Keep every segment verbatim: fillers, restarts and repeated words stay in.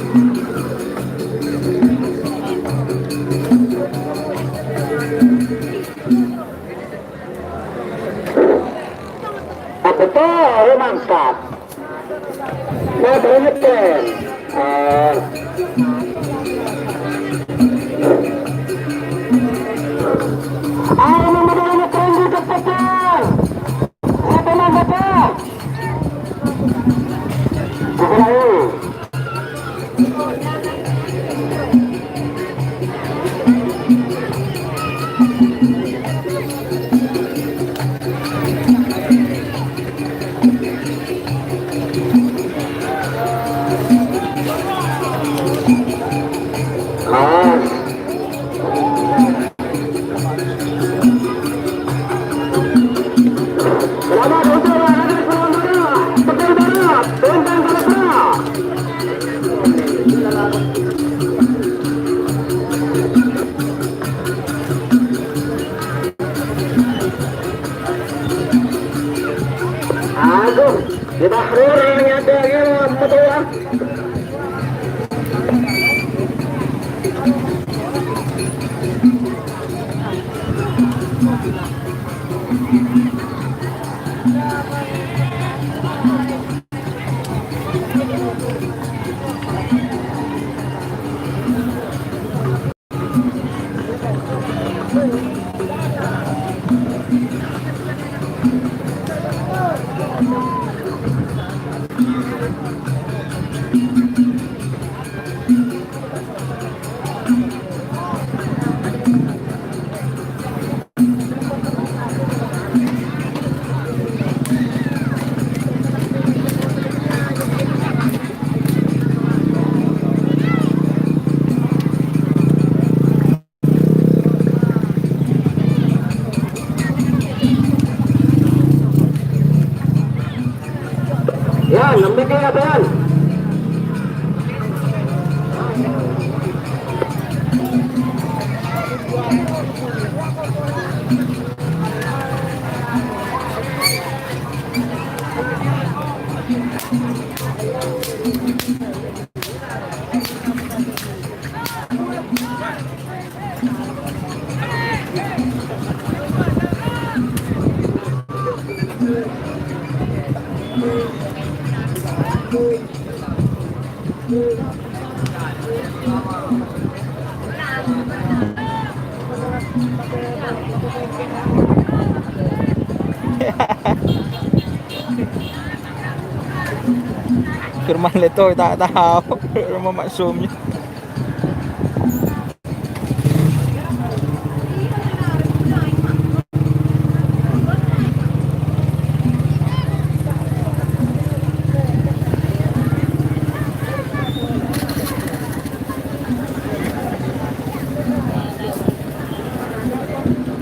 Apa tuh, mantap. Nah, banyak, Ken. Ah. Ayo, nomor dua, keren juga, Ken. Satu, mantap, Ken. Bukan ayo. Agung, di Bahrul nyadari orang petua. Ya, lembek ya, Bang. Firman Leto tak tahu. Rumah Maksumnya.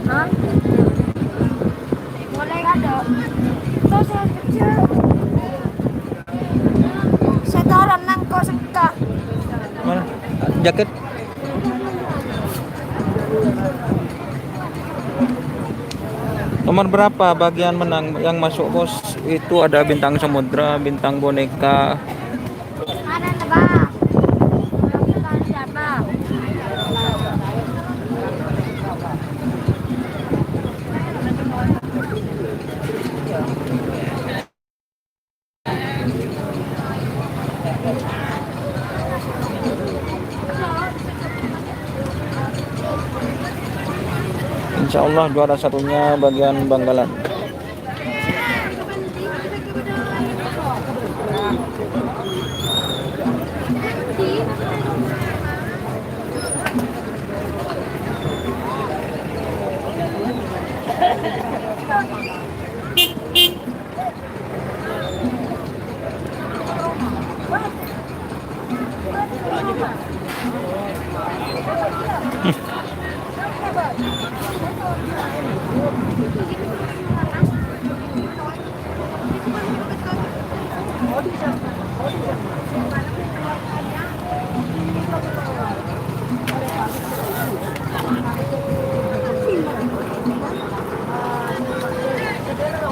Hah? Mulai kado. Tuh saya kecil. Setoran nang kos engka. Mana? Jaket. Nomor berapa bagian menang yang masuk, Bos? Itu ada bintang samudra, bintang boneka. Ada, Bang. Bintang siapa? Insya Allah juara satunya bagian Bangkalan.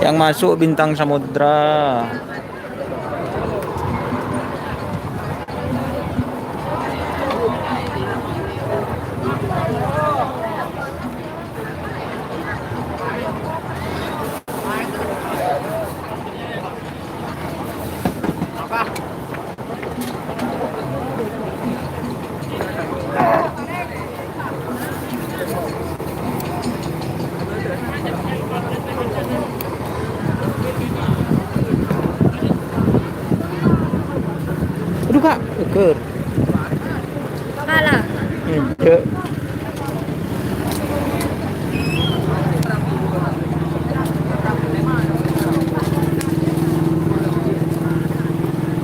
Yang masuk Bintang Samudra. Kalah. Enggak.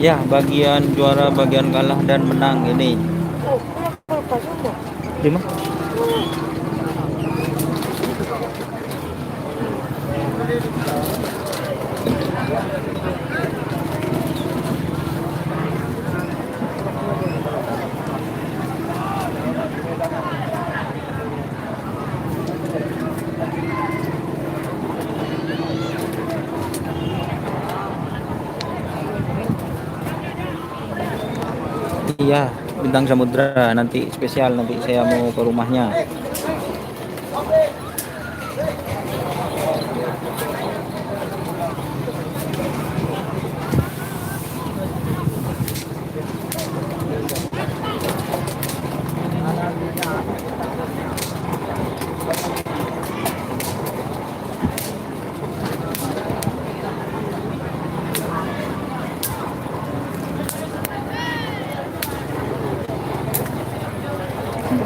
Ya, bagian juara, bagian kalah dan menang ini. Oh, kenapa lupa semua? Di mana? Iya, Bintang Samudra, nanti spesial, nanti saya mau ke rumahnya.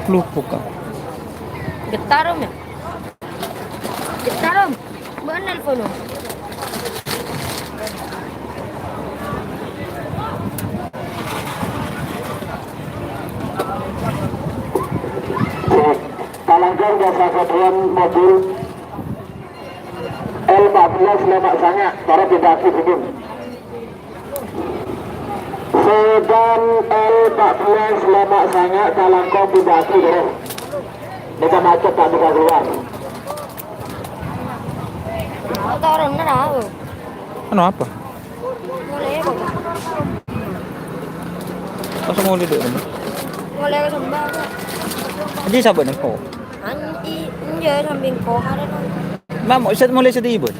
Lupuk, Kak. Getar, Om, ya? Getar, Om. Bân nelpon, Om. Talangkong jasa satuan mobil L empat belas Lemak Sanga', para pendaki gunung. Sedan L empat belas Lemak Sanga' talangkong pendaki, bro. Nèka macet, ta' bisa keluar. Turun, kenapa? Anu apa? Mulai apa? Pas mulai dulu. Mulai ke Sembah, Pak. Jadi sahabat nengko. An-, i-, iya, samping ko, ada nang. Nah, mau set mulai sedih, Bun.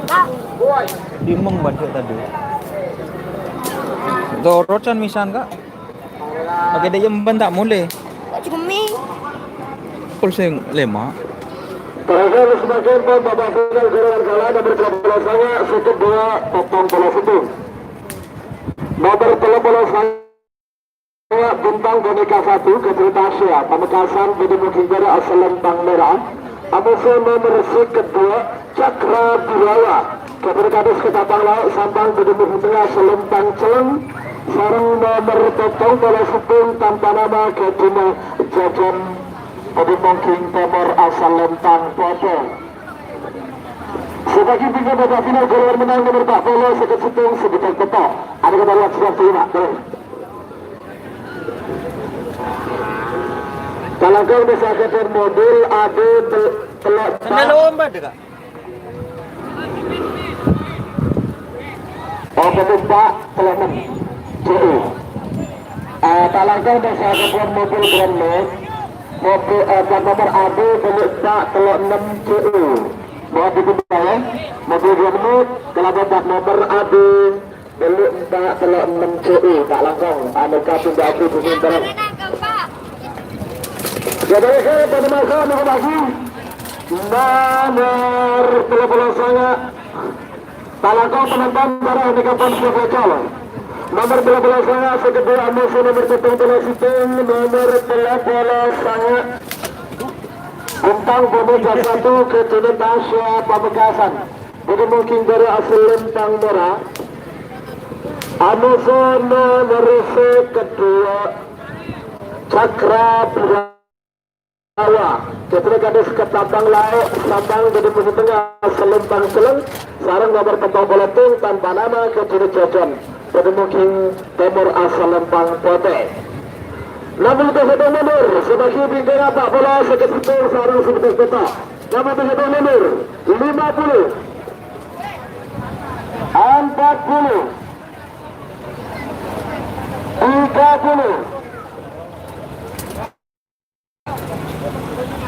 Pak. Dimeng bantu tadi. Dorocan misan, Kak. Oke, dek jemban tak mulai. Kok cumi? Pul sing lima. Terakhir, semakin pon, babak final golongan kalah, nomor dua puluh sanga', seket dua, Totong Polo Sèttong. Nomor dua puluh sanga', Bintang Boneka satu, Gadrita Asia, Pamekasan, Budi Muging Bara, Asalem Pang Mera. Amoso nomor seket dua, Cakra Birawa. Kabur kadus ketatang lao' sampang budi muging tengnga selempang celleng, sareng nomer totong bola supung tanpa nama Gadina Jajan budi muging temor asal lempang pote. Sebagai bingkai babak final golongan menang nomor empat puluh seket supung sebutan koto. Ada kata lihat siap terima. Terus. Talangkong bisa keter mobil A D tel-, telok. Sandal ombak deh, Kak. Oh, pembuka telomen C U. Eh, talangkong desa kebuan mobil Grand Max. Mobil, eh, plat nomor A B pembuka telonen C U. Mohon dibuka ya. Mobil Grand Max, kelaban plat nomor A B pembuka telonen C U. Tak langkong, anu kaping datu di sini, terus. Ya, baik, saya pada masa mau lagi. Nomor telepon saya. Talangkong penonton para ini kapan siap lokal. Nomor dua belas saya, sekedar amusi nomor petang belas itu, nomor dua belas saya. Bintang Boneka satu, Kecil Tasya, Pamekasan. Budi muging Bara asal Lentang Mora. Amusi nomor kedua, Cakra Bira. Awa, Jabra Gadis Ketapang Lao, Sabang Gede Musi Tengah, Selempang Seleng, sareng nomor petang puluh tanpa nama Gede Jajan, Gede Muging Temur Asal Lempang Pote. Namun kehitung mundur, sebagai bingkai apa bola sakit hitung sareng sebetis kota. Namun kehitung mundur, lima puluh, empat puluh, tiga puluh,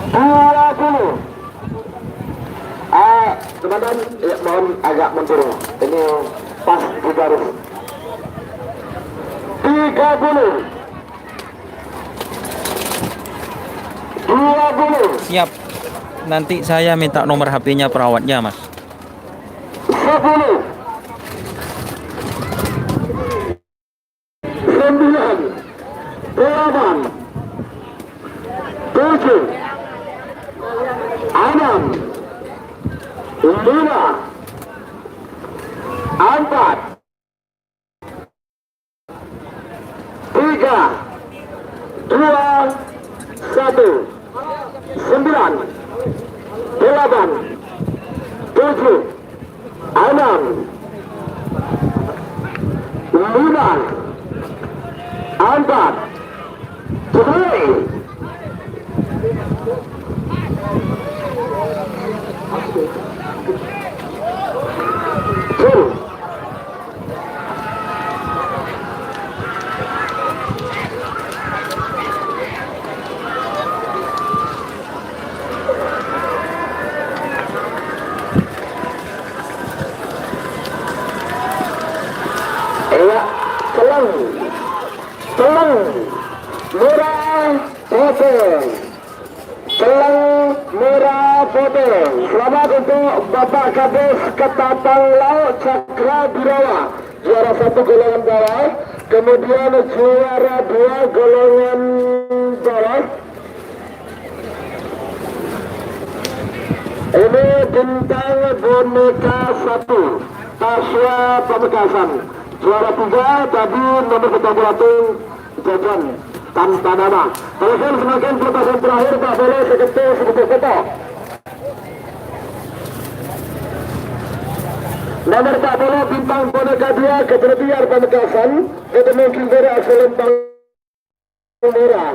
dua puluh. Ah, teman-teman, ya, mohon agak mundur. Ini pas di garis. Tiga puluh. Dua puluh. Siap. Nanti saya minta nomor H P-nya perawatnya, Mas. Sepuluh. Sembilan. Delapan, tujuh, enam, lima, empat, tiga, dua, satu, sembilan, delapan, tujuh, enam, lima, empat, tiga. Iyâ, Celleng. Celleng. Mora Potèng. Celleng Mora Potèng. Selamat untuk Bapak Kadis Ketatang Laut Cakra Birawa. Juara satu golongan bawah. Kemudian juara dua golongan bawah. Ini bintang boneka satu, Tasya Pamekasan. Juara tiga tadi nomor petang puluh satu, Jajan Tanpa Nama. Kalau saya semakin pertasan terakhir, Pak Bolo, seketul seketul foto. Nomor empat puluh, bintang boneka dua, Keteletiar Pamekasan, ketemu Gilbert Asolempang. Mora.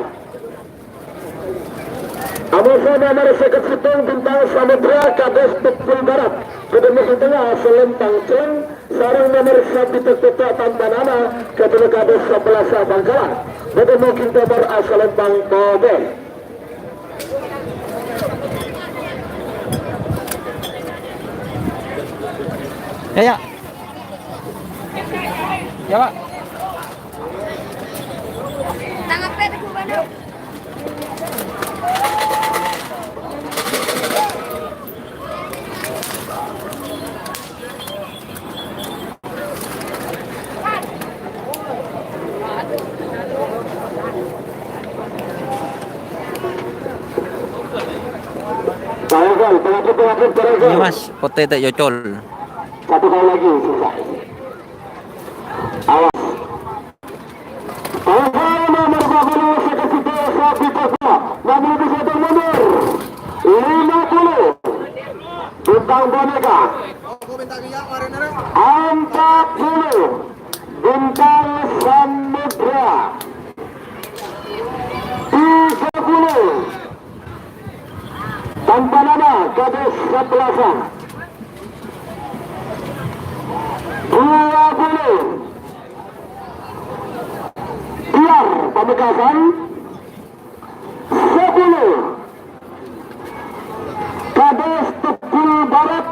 Amoso nomor seket sèttong Bintang Samudra Kadus Tebul Barat. Ketemu di tengah Selempang Celeng. Sareng nomor sabitek Tanpa Nama. Ketemu Kadus Sapalasa Bangkalan. Ketemu Gintomor Asalempang Tobè. Ya, ya. Ya, Pak. Iya, Mas, potè ta' cocol. Satu kali lagi, susah. Awas. Nomor empat puluh satu, Sabit Pogba. Nomor satu mundur. Lima puluh. Bintang Boneka. Empat puluh. Bintang Samudra. Tiga puluh. Tanpa Nama, Kadus Sapalasa. Dua puluh. Tiar Pamekasan. Sepuluh. Kadus Tebul Barat.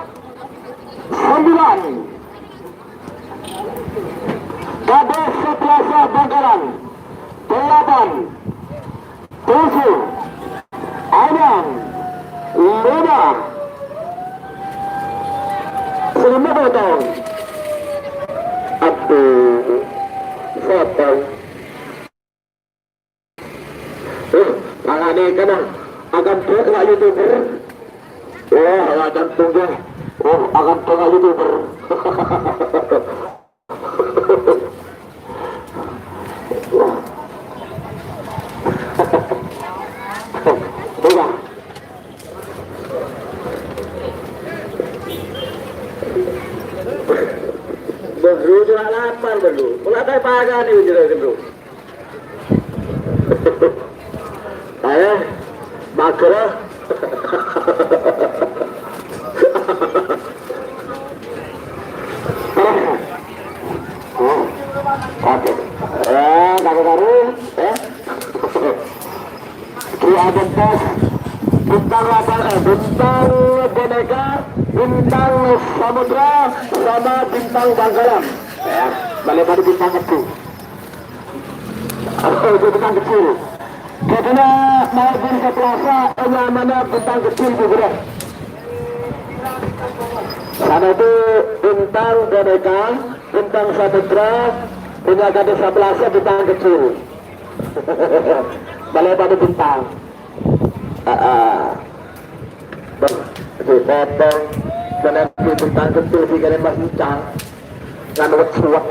Sembilan. Kadus Sapalasa Bangkalan. Delapan. Tujuh, enam, lima. Selamat datang. Aduh, siapa? Eh, tangannya kena akan truk lah YouTuber. Wah, akan tunggu. Oh, akan truk lah YouTuber. Bro, cuma lapar, bro. Pula tak pakai nih, bro. Ayo, mager. Oh, oke. Ya, karu-karu, ya. Ki Abentas, Bintang Lapan, eh, Bintang Boneka, Bintang Samudra, sama Bintang Bangkalan. Ya, balik pada Bintang Kecil. Oh, itu Bintang Kecil. Katanya mau Bintang Plaza, namanya Bintang Kecil, Bu, bro. Sana itu Bintang Boneka, Bintang Samudra, punya Kadus Sapalasa, Bintang Kecil. Balai pada bintang. Ah, ah. Bang, dipotong. Kena bintang kecil di kalian masih cang. Nganu suwak.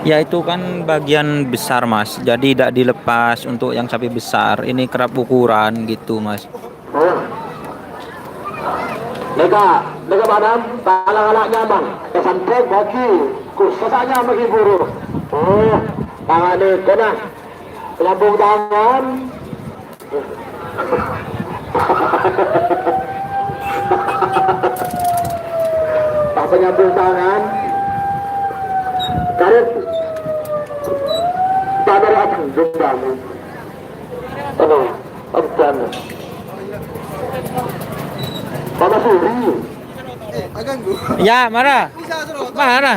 Ya, itu kan bagian besar, Mas. Jadi tidak dilepas untuk yang sapi besar. Ini kerap ukuran gitu, Mas. Oh. Nèka, nèka bâ'na kala-kala nyamang. Èsantrè bâgi, khususnya bâgi buru. Oh, tangan nèka nah. Lambung tangan. Pas nyambung tangan. Karet. Tangan akan jumpa. Ano, abdan. Mama Suri. Ya, mara. Mara.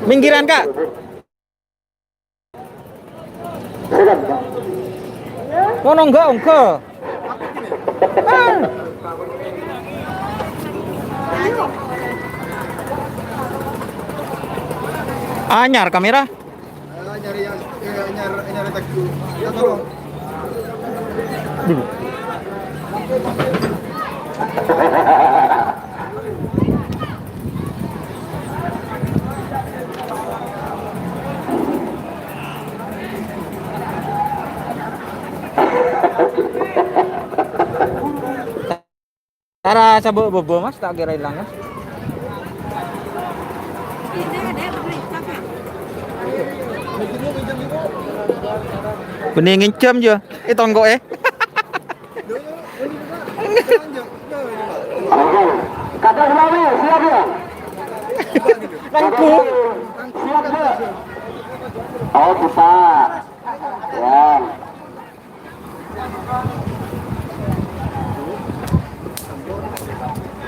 Minggiran, Kak. Ngono enggak, enggak. Anyar kamera. Nyari yang, eh, nyari, nyari teguh. Ya, tolong. Cara sabuk bobo, Mas, tak kira hilang, Mas. Bening nginjem ya, eh, tonggo, eh. Kata Sulawi, siap ya? Nangku. Siap ya? Oh, bisa. Ya.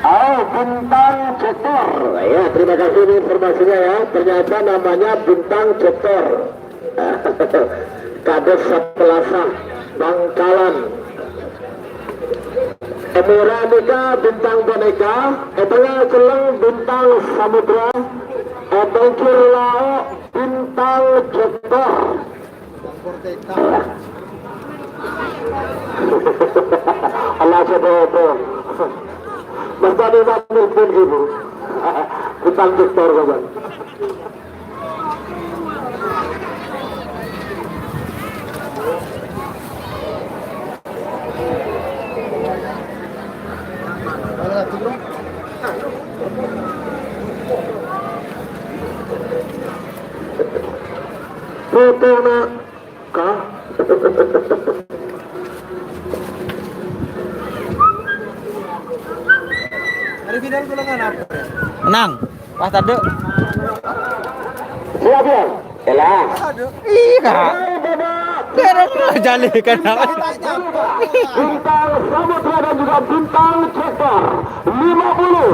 Oh, Bintang Cetor. Ya, terima kasih ini informasinya ya. Ternyata namanya Bintang Cetor. Kades Sapelasa, Bangkalan. Emira nika bintang boneka, e tengnga celleng bintang samudra, e tengkir lao' bintang Cetor. Allah, coba itu. Mas Tani, Mas Nurdin, Ibu. Bintang Cetor, kawan. Potona ka. Menang. Pas taduk. Siap ya? Elah. Iya. Terus jali kan apa? Bintang Samudra dan juga Bintang Cetor. Lima puluh.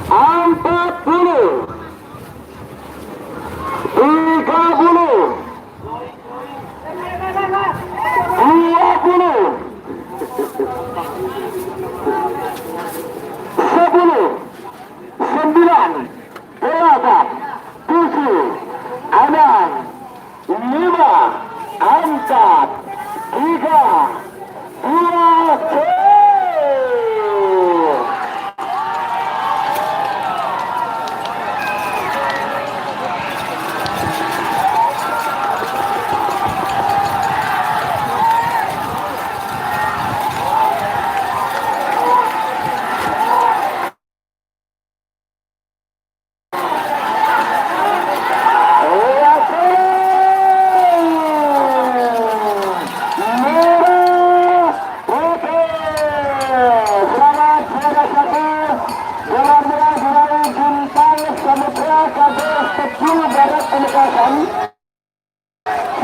Empat puluh. Tiga puluh. Dua puluh. Sepuluh. Sembilan. Delapan. Tujuh. Enam. Lima. Empat. Tiga. Dua. Satu.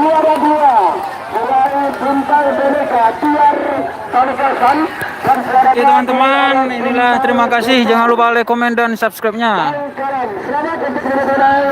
Juara dua, mulai bintang boneka Tiar Pamekasan dan juara Oke, teman-teman, inilah, terima kasih. Jangan lupa like, komen, dan subscribe-nya. Selamat untuk juara